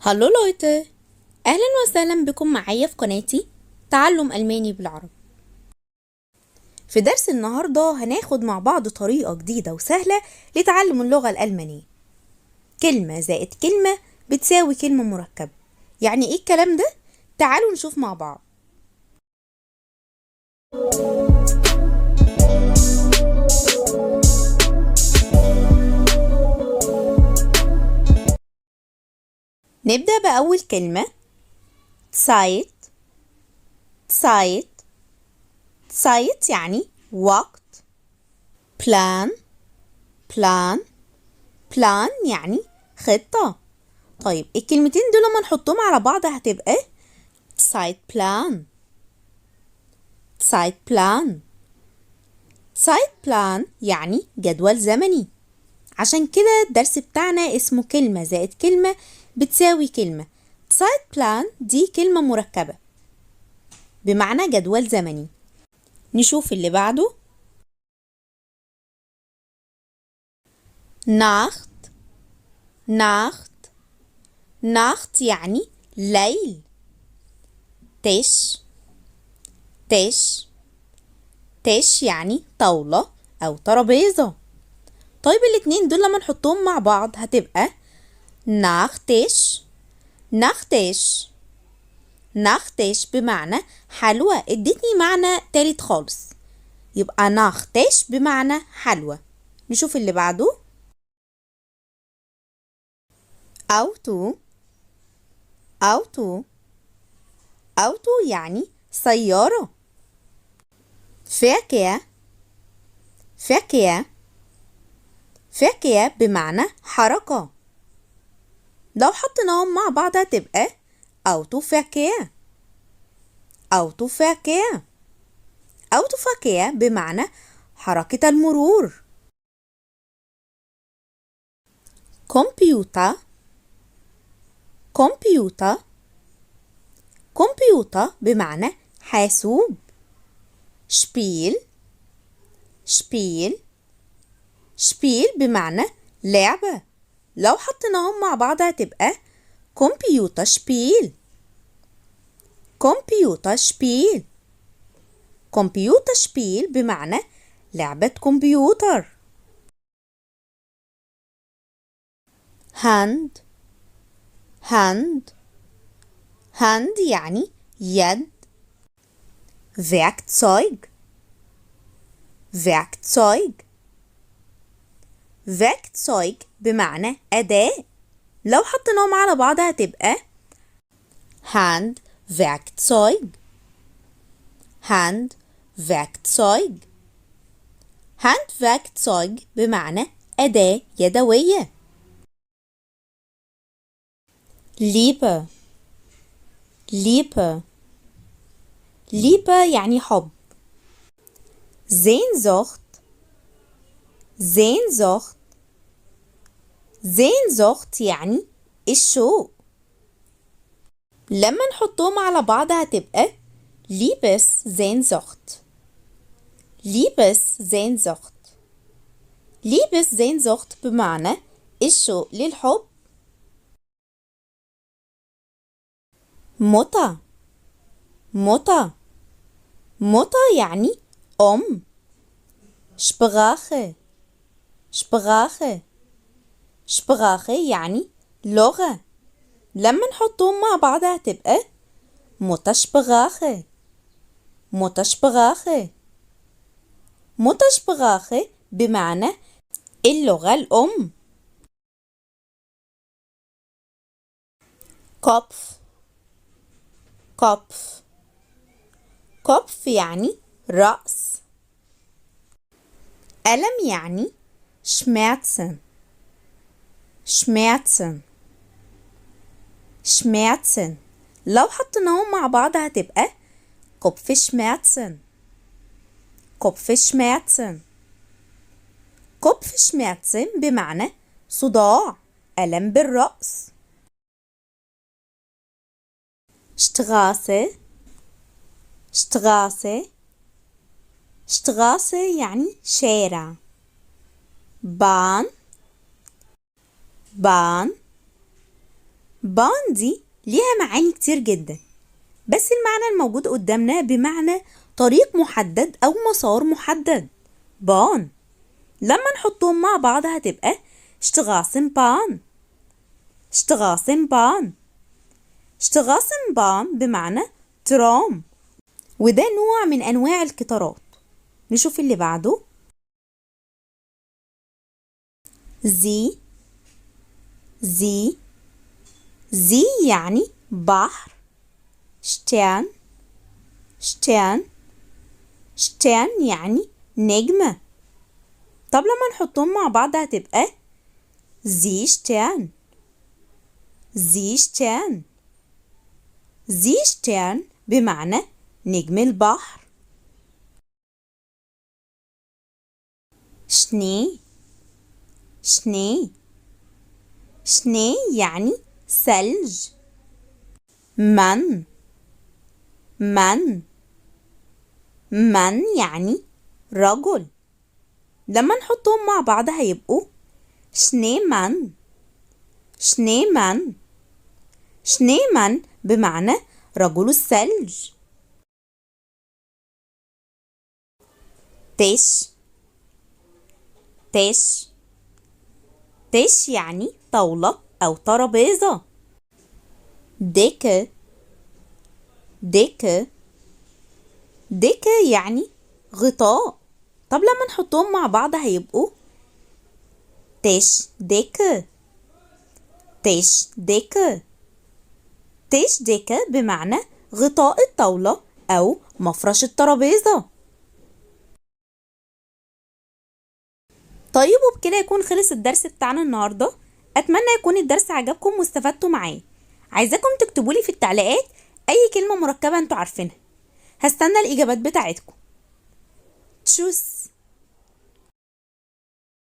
Hallo Leute، أهلا وسهلا بكم معايا في قناتي تعلم ألماني بالعربي. في درس النهاردة هناخد مع بعض طريقة جديدة وسهلة لتعلم اللغة الألمانية. كلمة زائد كلمة بتساوي كلمة مركبة. يعني إيه الكلام ده؟ تعالوا نشوف مع بعض. نبدأ بأول كلمة Zeit. Zeit. Zeit يعني وقت. Plan. Plan. Plan يعني خطة. طيب الكلمتين دول لما نحطهم على بعض هتبقى Zeitplan. Zeitplan. Zeitplan يعني جدول زمني. عشان كده الدرس بتاعنا اسمه كلمة زائد كلمة بتساوي كلمة. Zeitplan دي كلمة مركبة بمعنى جدول زمني. نشوف اللي بعده. Nacht. Nacht. Nacht يعني ليل. Tisch. Tisch. Tisch يعني طاولة أو ترابيزة. طيب الاتنين دول لما نحطهم مع بعض هتبقى Nachtisch. Nachtisch. Nachtisch بمعنى حلوى. ادتني معنى تالت خالص، يبقى Nachtisch بمعنى حلوى. نشوف اللي بعده. Auto. Auto. Auto يعني سيارة. Verkehr. Verkehr. Verkehr بمعنى حركة. لو حطيناهم مع بعض هتبقى Autoverkehr. Autoverkehr. Autoverkehr بمعنى حركة المرور. Computer. Computer. Computer بمعنى حاسوب. Spiel. Spiel. Spiel بمعنى لعبة. لو حطيناهم مع بعض هتبقى Computerspiel. Computerspiel. Computerspiel بمعنى لعبة كمبيوتر. Hand. Hand. Hand يعني يد. Werkzeug. Werkzeug. Werkzeug بمعنى أداة. لو حطيناهم على بعض هتبقى Handwerkzeug. Handwerkzeug. Handwerkzeug بمعنى أداة يدوية. Liebe. Liebe. Liebe يعني حب. Sehnsucht. Sehnsucht. Sehnsucht يعني الشوق. لما نحطهم على بعض هتبقى Liebessehnsucht. Liebessehnsucht. Liebessehnsucht بمعنى الشوق للحب. Mutter. Mutter. Mutter يعني أم. Sprache. Sprache. Sprache يعني لغة. لما نحطهم مع بعض هتبقى Muttersprache. Muttersprache. Muttersprache بمعنى اللغة الأم. Kopf. Kopf. Kopf يعني رأس. ألم يعني Schmerzen. Schmerzen. Schmerzen. لو حطيناهم مع بعض هتبقى Kopfschmerzen. Kopfschmerzen. Kopfschmerzen بمعنى صداع، ألم بالرأس. Straße. Straße. Straße يعني شارع. Bahn. Bahn. Bahn دي ليها معاني كتير جدا، بس المعنى الموجود قدامنا بمعنى طريق محدد أو مسار محدد. Bahn لما نحطهم مع بعض هتبقى Straßenbahn. Straßenbahn. Straßenbahn بمعنى ترام، وده نوع من أنواع القطارات. نشوف اللي بعده. See See See يعني بحر. Stern Stern Stern يعني نجمة. طب لما نحطهم مع بعض هتبقى Seestern. Seestern. Seestern بمعنى نجم البحر. Schnee Schnee Schnee يعني ثلج. Mann Mann Mann يعني رجل. لما نحطهم مع بعض هيبقوا Schneemann. Schneemann. Schneemann بمعنى رجل الثلج. Tisch Tisch Tisch يعني طاولة أو ترابيزة. Decke Decke Decke يعني غطاء. طب لما نحطهم مع بعض هيبقوا Tischdecke. Tischdecke. Tischdecke بمعنى غطاء الطاولة أو مفرش الترابيزة. طيب وبكده يكون خلص الدرس بتاعنا النهاردة. أتمنى يكون الدرس عجبكم واستفدتوا معاه. عايزاكم تكتبولي في التعليقات أي كلمة مركبة انتوا عارفينها. هستنى الإجابات بتاعتكم. Tschüss.